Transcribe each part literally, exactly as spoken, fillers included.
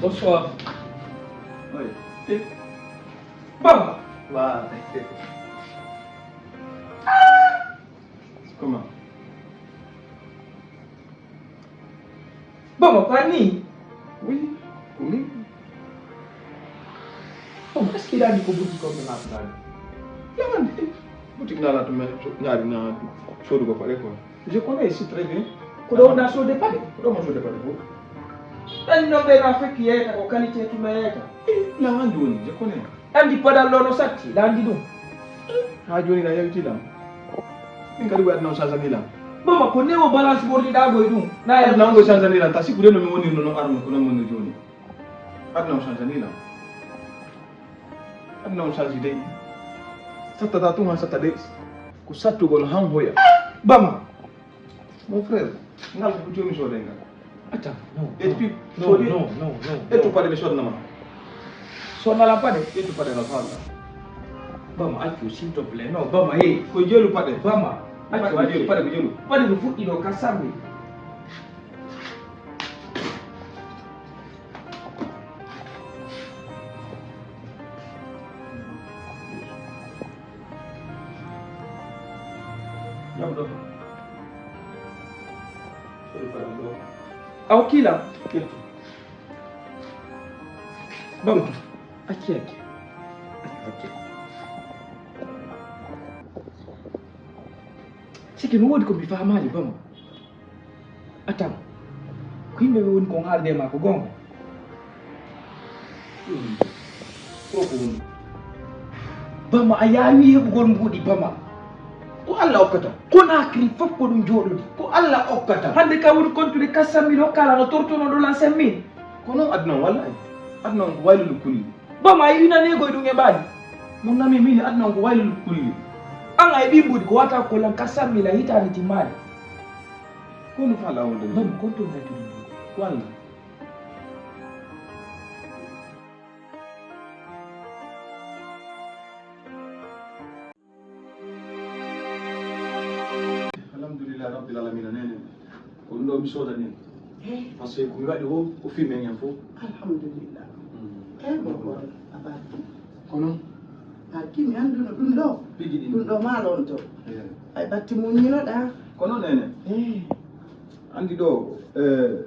Bonsoir. Oui. Eh, Baba. Bah. Comment? Baba, ko anni? Oui, ko min. Bon, est-ce que il a dit ko boutique on ɓe naatanaade? Lawandi. Boutique nala to men ñaari na sodu ko pare quoi. Je connais ici très bien. Ko ɗo wonɗa soode paɗe? Ko ɗo mo sodu pare ko. Ɗan non ɓe na fekki yeeta ko qualité tuma yeeta. Lawandi woni, je connais. Andi paɗal ɗo no satti, ɗa andi ɗum. Ha joni na yewti lam. Min kadi ɓe adna on changani lam. Baba, ko newo balance ɓorniɗa goy ɗum. Na Adna on ko changani lam. Ta si kude no mi woni no no arno ko no woni joni. Adna on changani lam. Adna on change dey. Sattata tun han satta dey. Ko sattugol han hoya. Bama. Mon frère, ngal ko joni soode ngal. Attends, non. Et puis, Non, soodi- non, non, non. Ƴettu paɗe mi sodnama. Sonnala paɗe? Ƴettu paɗe ngal faalɗa. Bama, accu, s'il te plaît. Non, Bama, hey. Ko jelu paɗe. Bama, accu, Paɗe accu. jelu, paɗe ko jelu. Paɗe no fuɗɗi ɗo, ka sammi. Jam ɗo. Soodi paɗe ɗo. Aw kila. Ƴettu. Bama, acci, acci. Acci, acci. Siki no woodi ko mi faamaali, Bama. Attends. Ko yimɓe ɓe woni kon haalde ma ko goonga? Ɗum. Ko ko woni. Bama, a yaawi heɓugol mbuuɗi, Bama. Ko Allah okkata. Konaakiri fof ko ɗum jooɗodi. Ko Allah okkata. Hannde ka woni kontude quatre cent mille hokkala no tortono ɗo lan cinq mille. Ko noon aduna on walla ay. Aduna on ko waylulu kulli. Bama, a yiɗi naneego e ɗum e ɓaali. Mon nami min aduna on ko waylulu kulli. An ay ɗi mbuuɗi ko wata ko lan quatre cent mille a hitaani timmaade. Ko no fala wonde. Bama, kontu naytude mbuuɗi. Ko Allah. Alhamdulillah rabbil alamina, nene. Ko ɗum ɗo mi soodani en. Par ce que ko mi waɗi o, ko fii men en fof. Alhamdulillah. Eyi, mon ko a barki. Kono? A barki, mi annduno ɗum ɗo. Piji ɗin. Ɗum ɗo maalon to. Ay batti muññinoɗa. Kono nene. Eyi. Anndi ɗo, eh,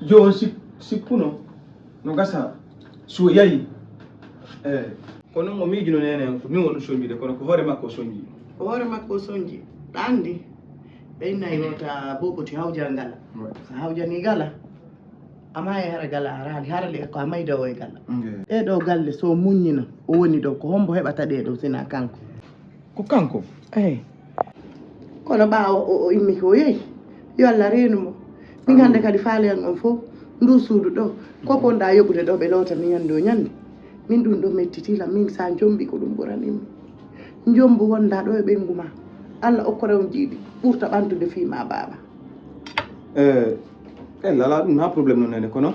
jo on sip-, sippuno. No gasa so yayi. Eh. Kono mo miijuno nene ko min wonu sonjude kono ko hoore makko o sonji. Ko hoore makko o sonji. Ɗa anndi ɓe inna yota boboti hawja ngala. Sa hawjani gala. Ama e hara gala haraali harale ko a mayda o e gala. Ɗe ɗo galle so muññino o woni ɗo ko hombo heɓata ɗe ɗo sina kanko. Ko kanko? Eyi. Kono ɓaawo o, o immike o yehi. Yo Allah reenu mo. Min hannde kadi faaleyan on fof ndu suudu ɗo. Ko ponɗa yoɓude ɗo ɓe loota mi ñannde o ñannde. Min ɗum ɗo mettitilam min sa jombi ko ɗum ɓuranimmi. Jombu wonda ɗo e ɓeyngu ma. Allah okkore on jiiɗi ɓurta ɓantude fii ma baaba. E lala ɗum na problème no nene kono.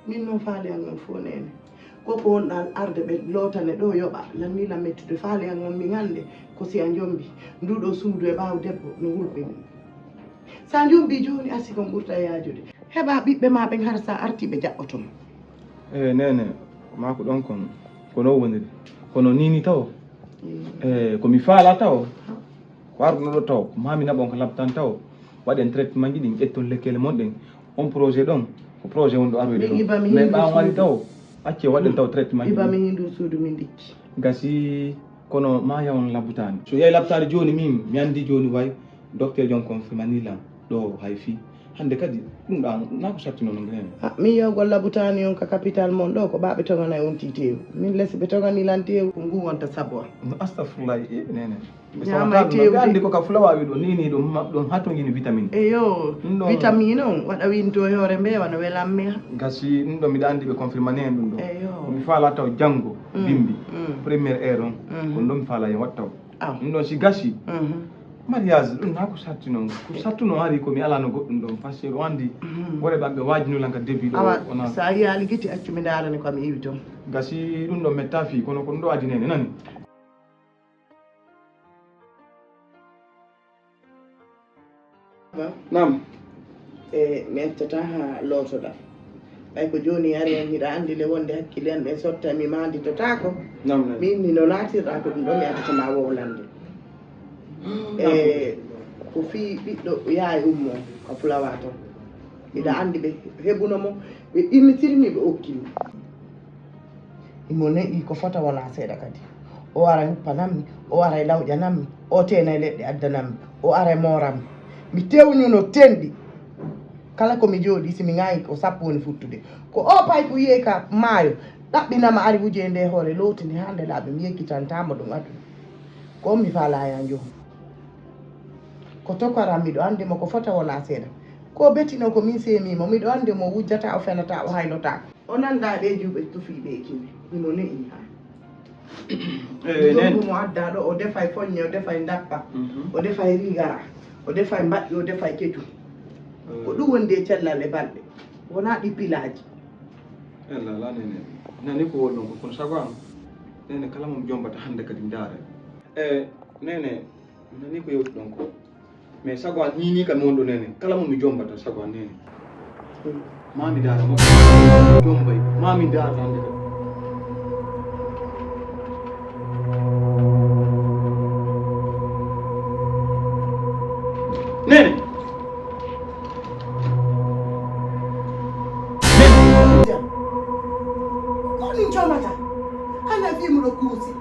Min noon faale an on fof neene. Ko ko wonɗa arde ɓe lootane ɗo yoɓa lanni lan mettude faale an on min hannde ko si a jombi nduɗo suudu e ɓaawo debbo no wulɓini. Sa jombi jooni a sikon ɓurta yaajude. Heɓa ɓiɓɓe ma ɓen har sa arti ɓe jaɓɓoto ma. E nene, ma ko ɗon kon ko no woniri kono nini taw. E ko mi faala taw. Ko arduno ɗo taw ko mami naɓon ko labtan taw. Waɗen traitement ji ɗin ƴetton lekkele mon ɗen. On projet ɗon ko projet wonɗo aroyde ɗon mais ɓawo ari taw acce waɗen taw traitement ji ɗin. Iba min ndu suudu min dikki. Gasi kono ma yawon labutaani so yahi labtaade jooni min mi anndi jooni way docteur jon confirmani lan ɗo hay fii hannde kadi ɗum ɗa na ko sattino no ngeene. Min yawgol labutaani on ka capital mon ɗo ko ɓaɓe togana on ti teewu min lesi ɓe togani lan teewu ko ngu wonta sabu am. No astafurlahi e nene. Ñaama e teewde. Andi ko ka fulawa wi ɗo nini ɗum ɗum hatongini vitamine. Eyo. Vitamine on waɗa winto e hoore mbeewa no welammi ha. Gasi ɗum ɗo miɗa andi ɓe confirmani en ɗum ɗo. Eyo. Mi faala taw janngo bimbi première heure on ko ɗum ɗo mi faala en waɗ taw. Ɗum ɗon si gasi. Mariage ɗum na ko satti noon ko sattuno ari ko mi alano goɗɗum ɗon parce que ɗo andi. Wore ɓaɓɓe wajino lan ka début ɗo. Awa sa yiyali giti accu mi ndarani ko mi iwi toon. Gasi ɗum ɗo metta fi kono ko ɗum ɗo adinene nani. Naam. E mi accata haa lootoɗaa. Ɓay ko jooni ari en, hiɗa anndi le wonde hakkille en ɗen sotta, mi maanditotaako. Min mi no laatirɗaa ko ɗum ɗo mi addata ma wowlande. E ko fii ɓiɗɗo yaay ummo ka fulawa ton. Hiɗa anndi ɓe heɓuno mo, ɓe innitiri mi, ɓe okki mi. Imo ne'i ko fota wonaa seeɗa kadi. O aray huppanammi, o aray lawƴanammi, o teenay leɗɗe addanammi, o aray moorammi. Mi tewñuno tenɗi. Kala ko mi jooɗii, si mi ŋaayi ko sappo woni futtude. Ko o payku yi'ey ka maayo, ɗaɓɓinama ari wujee nde hoore, looti nde haa nde laaɓi, mi yekkitantaamo ɗum aduna. Ko on mi faalaa yaa njohu. Ko tokoram, miɗo anndi mo ko fota wonaa seeɗa. Ko betino ko min seemii mo, miɗo anndi mo wujjataa, o fenataa, o haylotaako. O nanndaa ɗee juuɓe tufii ɗee kine, himo ne'i haa. Ɗum mo addaa ɗo, o defay foññe, o defay ndappa, o defay rigara, o defay mbaɗɗi, o defay kecu. Ko ɗum wondi e cellal e balɗe, wonaa ɗi pilaaji. Ella la nene, nani ko woni ɗon ko kono sago am. Nene kala mo mi jombata hannde kadi ndaare. E nene, nani ko yewti ɗon ko. Mais sago an hini kam wonɗo nene. Kala mo mi jombata sago an nene. Ma mi dara mo. Jombay. Ma mi dara hande kam. Nene. Ko min jomata? Hana fi mu ɗo kuusi.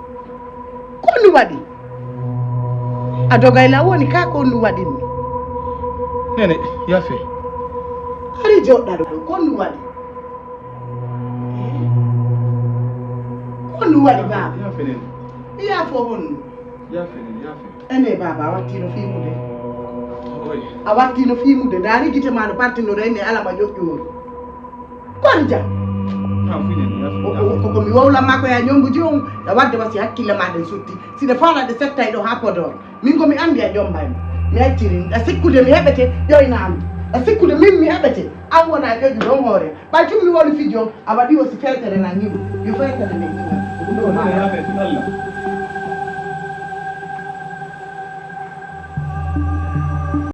Ko ɗum waɗi? A dogay la woni ka ko ɗum waɗi mi? Nene, yafe. Hari joɗɗa ɗo, ko ɗum waɗi? Ko ɗum waɗi baaba? Yafe nene. Yaafo honno? Yafe nene, yafe. Ene baaba, a wattino fiimude. Oy. A wattino fiimude. Ndaari gite ma no parti no reyni ala ma ƴoƴƴoori. Korja. Koko mi wowla ma ko ya ñombuji on, da wadde wasi hakkille ma ɗen sutti. Si ɗe faala ɗe settay ɗo ha Podor. Min ko mi andi a jombay mo. Mi acciri. A sikkude mi heɓete ƴoyna am. A sikkude min mi heɓete. An wona ƴoƴu ɗon hoore. Ɓay tun mi woni fijo. A waɗi o si feetere nan ñimu. Yo feetere nden ñimu. Ɗum ɗo ma. Yafe, Allah.